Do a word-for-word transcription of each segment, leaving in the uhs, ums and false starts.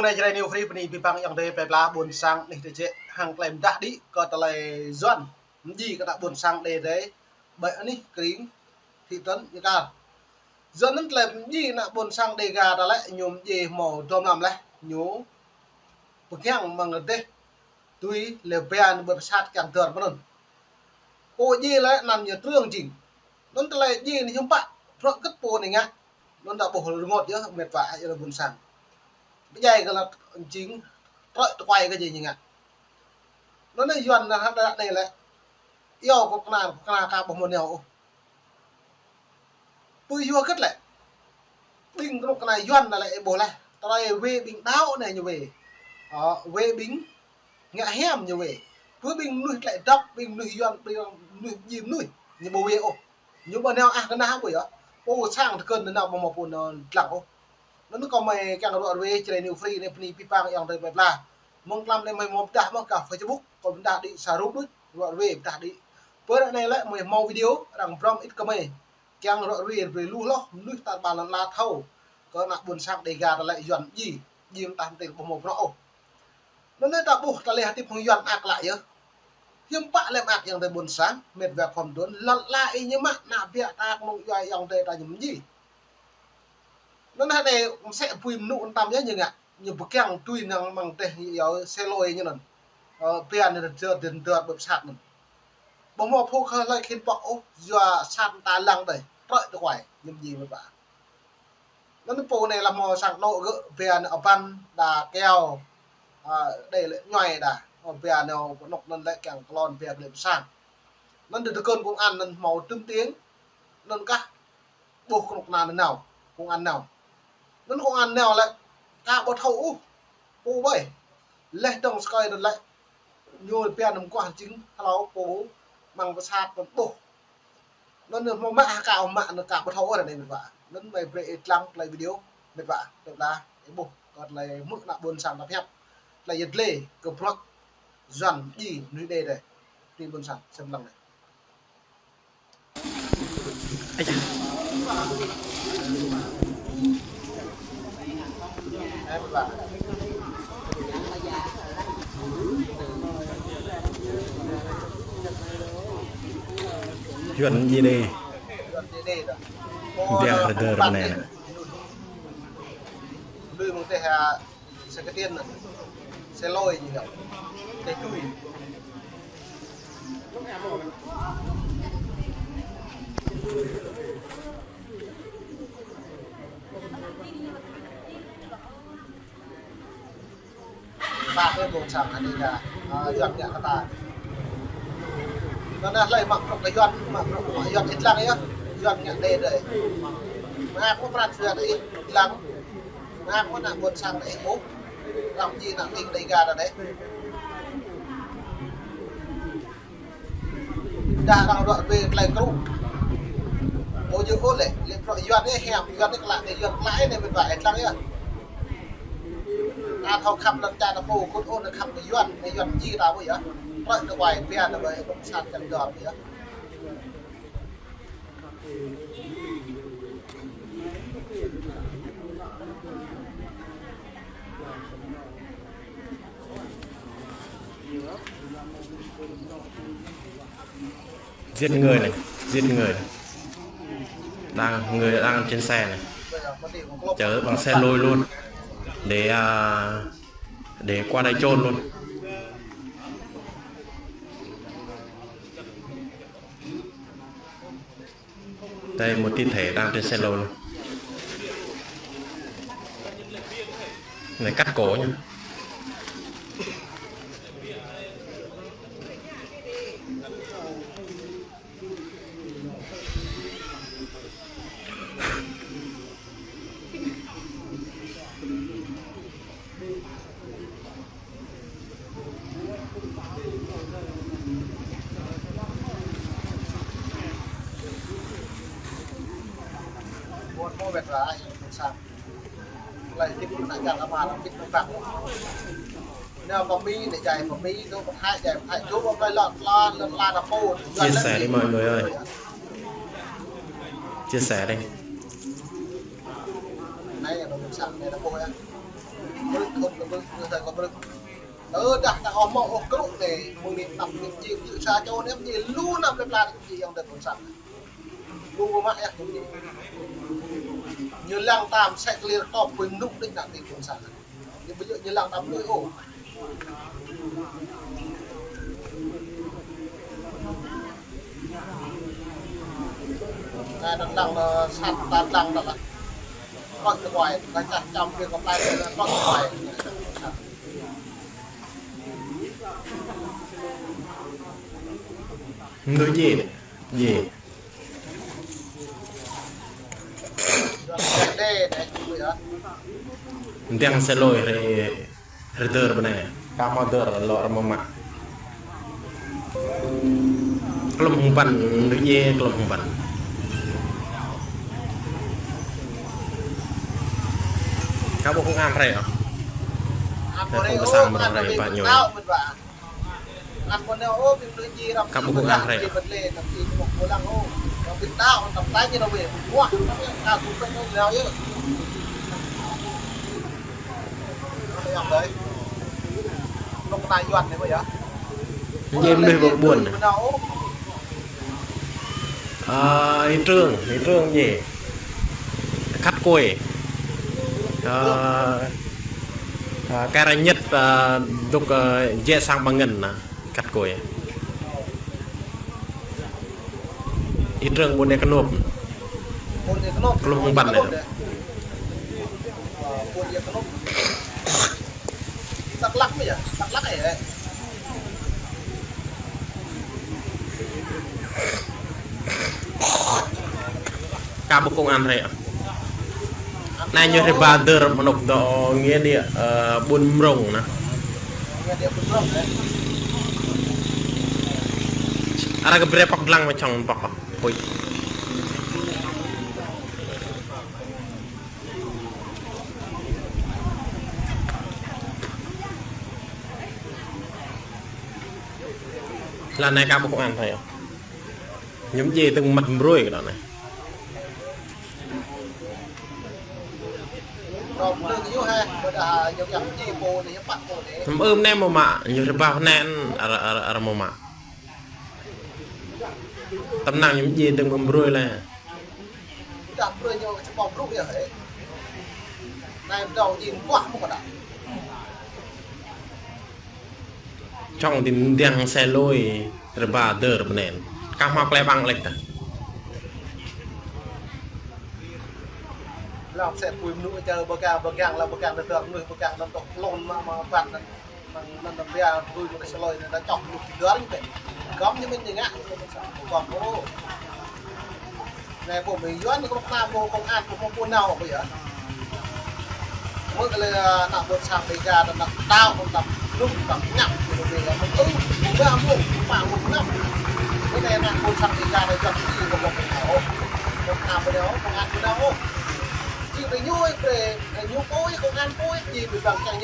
Anai Jrai New Free bơni abih bang ayŏng adơi plơi pla ƀôn sang anih tơčĕ hăng tơlơi mơdah đĭ kơ tơlơi Yuan mơji kơ ană ƀôn sang Đê adai ƀơi anih krĭng thị trấn Ia Kar. Yuan anŭn tơlơi mơji ană ƀôn sang Đêga ta lĕ ñu mơji hmâo dôm lăm laih, ñu pơkiăng mơ̆ng rơdêh tui lĕ bia ñu ƀơi pơsat kiăng dơr mơ̆n. Pô djai lĕ anăn ñu trương jing. Anŭn tơlơi djai anai hiư̆m pă, bruă hơget pô anai ngă. Anŭn ta ƀuh rơngot yơh, met wa ayŏng adơi ƀôn sang. Pơdjai kơ lăt jing, trơi tơkuai kơ jing ñu ngă. Anŭn anai Yuan anai hă đa anai lĕ. Iâu kơ kơna, kơna ka ƀuh mơ̆n iâu ôh. Pơ yua hơget lĕ. Ƀing kơnuk kơna Yuan anai lĕ ih ƀuh laih. Tơlơi wê ƀing đaŏ anai ñu wê. Ơ, wê ƀing ngă hiam ñu wê. Pơ ƀing mơnuih tơlơi dŏp, ƀing mơnuih Yuan, ƀing mơnuih mơji mơnuih, ñu ƀu wê ôh. Ñu ƀu nao ah kơ nah ƀu yơh. Pô sang tơkơn nao ƀu hmâo pô nao dlăng ôh. Anŭn kâo mơ̆ kiăng ruă ruê Jrai New Free anai bơni abih bang ayŏng adơi plơi pla. Mơ̆ng tlam anai mơ̆ hmâo pơdah mơ̆ kơ Facebook, kâo pơdah đĭ sa rup đôč, ruă ruê pơdah đĭ. Pơ anai lĕ mơ̆ hmâo video arăng brŏm ih kơ mơ̆. Kiăng ruă ruê brơi lu hloh mơnuih ta ƀă lŏn ala thâo. Kơ ană ƀôn sang Đêga ta lĕ Yuan djai, djai mơ̆ tah mơ̆ tơl ƀu hmâo bruă ôh. Anŭn anai ta ƀuh tơlơi hơdip hăng Yuan ak lă yơh. Hiư̆m pă lĕ mơak ayŏng adơi ƀôn sang, met wa khŏm dŏn, lŏn ala ih ñu mă, ană biă ta kơnung yua ayŏng adơi ta ñu mơji. Anŭn anai mơsĕ apui mơnŭ anŭn tam yơh ñu ngă, ñu pơkiăng tui năng mơ̆ng teh yua xe lôi ñu anŭn. Ơ, bia anai dơr, dơr, dơr ƀơi pơsat anŭn. Ƀu hmâo pô kơ hlơi khĭn pŏk ôh, yua sat ta lăng đơi, trơi tơkuai, ñu mơji met wa. Anŭn pô anai lăm hmâo sang anŏ gơ̆ bia anai abăn đa keo, a, đei lĕ ñuai đa. Ơ, bia anai pơnŭk anŭn lĕ kiăng klon bia kơ lĕ pơsang. Anŭn tơkơn công an anŭn hmâo tơm tieng, anŭn kah ƀuh kơnuk kơna anŭn nao, công an nao. Anŭn công an nao lĕ ka ƀu thâo ôh, pô ƀơi. Leh dơ̆ng sơkơi anŭn lĕ ñu bia anŭn kuah jing hlâo pô mơ̆ng pơsat anŭn ƀuh. Anŭn anŭn hmâo mă ha ka ƀu mă anŭn ka ƀu thâo ôh anai met wa. Anŭn mơ̆ brơi ih dlăng tơlơi video met wa, tơdah ih ƀuh kơ tơlơi hmư̆ ană ƀôn sang ta pơhiăp. Tơlơi yơh dlê kơ bruă Yuan djai mơnuih Đê adai. Tui ƀôn sang sem lăng anai. Yuan djai Đê. Biă hơdơr anai nă. Lui mơ̆ng teh, a, xe kơtiên nă. Xe lôi ñu yơh. Teh tui. Ba kơ ƀôn sang anai đa, a, Yuan ngă kơ ta. Anŭn anai hlơi mă bruă kơ Yuan, mă bruă kơ Yuan ih dlăng yơh. Yuan ngă Đê adai. Mă kơ pran jua ih dlăng. Mă kơ ană ƀôn sang ih ƀuh. Răm ji ană tring Đêga đa đeh. Đa arăng ruă ruê tơlơi kru. Ƀu djơ̆ ôh lĕ, lĕ bruă Yuan anai hiam, Yuan anai klă anai, Yuan klă anai met wa ih dlăng yơh. Ta thâo khăp lŏn čar ta pô kŭt ôh, ta khăp kơ Yuan, kơ Yuan djai ta ƀu yơh. Trơi tơkuai bia ta ƀơi ƀơi pơsat kiăng dơr ƀu yơh. Giết người này, giết người này. Đang, người đang trên xe này. Chở bằng xe lôi luôn. Để, à, để qua đây chôn luôn. Đây, một thi thể đang trên xe lôi luôn. Này, cắt cổ nhá. Buôn mua mệt rã, sang. Lai tip na jang ama na tip na bang. Nao pơmĭn, nao jai pơmĭn, nao pơthai jai pơthai, čô pơmĭn lŏn tla, lŏn tla na pô. Chia sẻ đi mọi người ơi. Chia sẻ đi. Anai, anai, sang, anai na pô yơh. Brư̆, khŏm kơ brư̆, kơ brư̆, kơ brư̆. Tơdah ta ƀu hmâo ôh krŭ anai, mơ̆ng anai tơnap anai, či, či sa čô anai, či lu anăp plơi pla anai, či ayŏng adơi ƀôn sang. Lu mơ̆ mă yơh, či. Ñu lăng tam sek lir top, ƀing mơnuih đĭ anăp ƀôn sang. Ñu ƀu djơ̆ ñu lăng tam mơnuih ôh. Anai ta lăng, ơ, sat ta lăng ta lah. Kơ̆t kơ kuai, ta čah čăm pia kơ plơi ta kơ̆t kơ kuai. Mơnuih djai, djai. Mơ̆ng tơ̆ng sơlơi rê. Hơdơr bơnai, kah hmâo dơr lŏ rơmơ̆ mă. Klŏm hung păn, đuaĭ yơh klŏm hung păn. Kah ƀu kông an hrơi ôh. Hrơi pơ̆ng pơsang mơ̆ng hrơi pă ñu. Kah ƀu kông an hrơi ôh. Djai mơnuih ƀu ƀuôn. Ơ, Y Trương, Y Trương djai. Khăt kôi. Ơ, ơ, kar ñĕt, ơ, dŏ, ơ, djai sang ƀăng ngăn anai. Khăt kôi. Y Trương ƀôn Ia Kơnôp. Klŏm hung păn anai. Dak Lak mơ̆ yơh? Dak Lak yơh. Kah ƀu kông an hrơi. Anai ñu hrơi ba dơr mơnŭk dŏ Nghĩa Địa, ơ, Ƀuôn Mrông anai. Nghĩa Địa Ƀuôn Mrông, ơ. Arăng kơ brơi pŏk lăng mă čong pŏk. Ôi. Lăn anai kah ƀu kông an hrơi ôh. Ñu djai tơ̆ng măt mbrơi kơ lăn anai. Mơ̆ ưm anai mơ̆ mă, ñu rơbah anai, ar, ar, ar mơ̆ mă. Tơm năng ñu djai tơ̆ng măt mbrơi lĕ. Čong ti mơ̆ng tơ̆ng sơlơi rơbah dơr bơnai. Kah hmâo klĕ ƀăng lĕ kah. Lăng sĕt pui mơnuih čơ bơgang, bơgang lăng bơgang dơr mơnuih bơgang lăng tŏk klôn mă mă ƀat anŭn. Anŭn, anŭn, anŭn, bia tui mơ̆ sơlơi anŭn, ta čŏk lu ti dơr ñu bĕ. Gŏm ñu mĭn ñu ngă. Gŏm ôh. Anai pô mĭn Yuan ñu kơnuk kơna pô kông an pô mơ̆ pô nao pô yơh. Mơ̆ kơ lĕ ană ƀôn sang Dêga ta ană tao ană lŭng ta ñăp ñu bĕ yơh. Mơ̆ ư, ba mơ̆, pă mơ̆ ñăp. Mơ̆ anai ană ƀôn sang Dêga ta Yuan ñu kơnuk kơna pô nao. Kơnuk kơna pô nao, kông an pô nao. Či brơi ñu ơi brơi.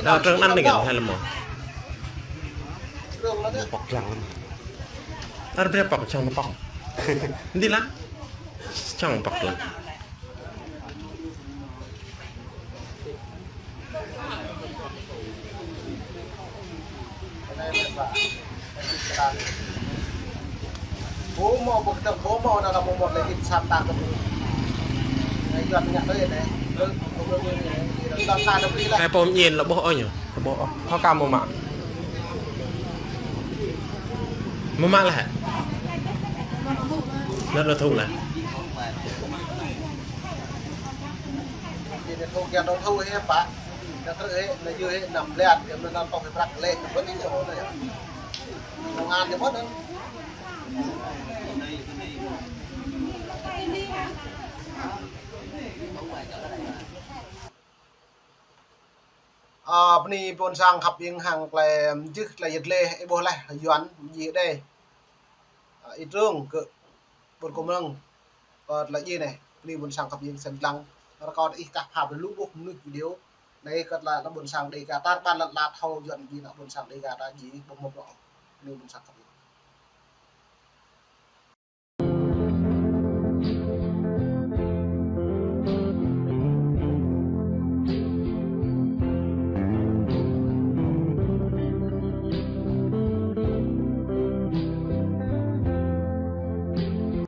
Ơ, Trương anăn anai kơ, hai lăm mơ̆. Pŏk lăng. Ơ, brơi pŏk, čong pŏk. Dih lah. Čong pŏk lăng. Hai pô mơñen lŏ ƀuh ôh ñu. Ƀuh ôh. Hơkă mơ̆ mă. Mơ̆ mă lĕ hă? Năt lŏ thŭng lĕ. Ơ, bơni ƀôn sang khăp ing hăng tơlơi mơjưh tơlơi yơh lĕ, ih ƀuh leh, Yuan, djai đeh. Ơ, Y Trương kơ ƀôn Kơmrơ̆ng, kơ tơlơi djai anai, bơni ƀôn sang khăp ing sĭt lăng, rơkâo ih kah pha brơi lu ƀuh mơnuih video, anai kơ tơlơi ană ƀôn sang Dêga ta ƀăn lăt lăt hơ̆ Yuan djai ană ƀôn sang Dêga ta djai ƀu mơ̆ ƀrŏ. Bơni ƀôn sang khăp ing.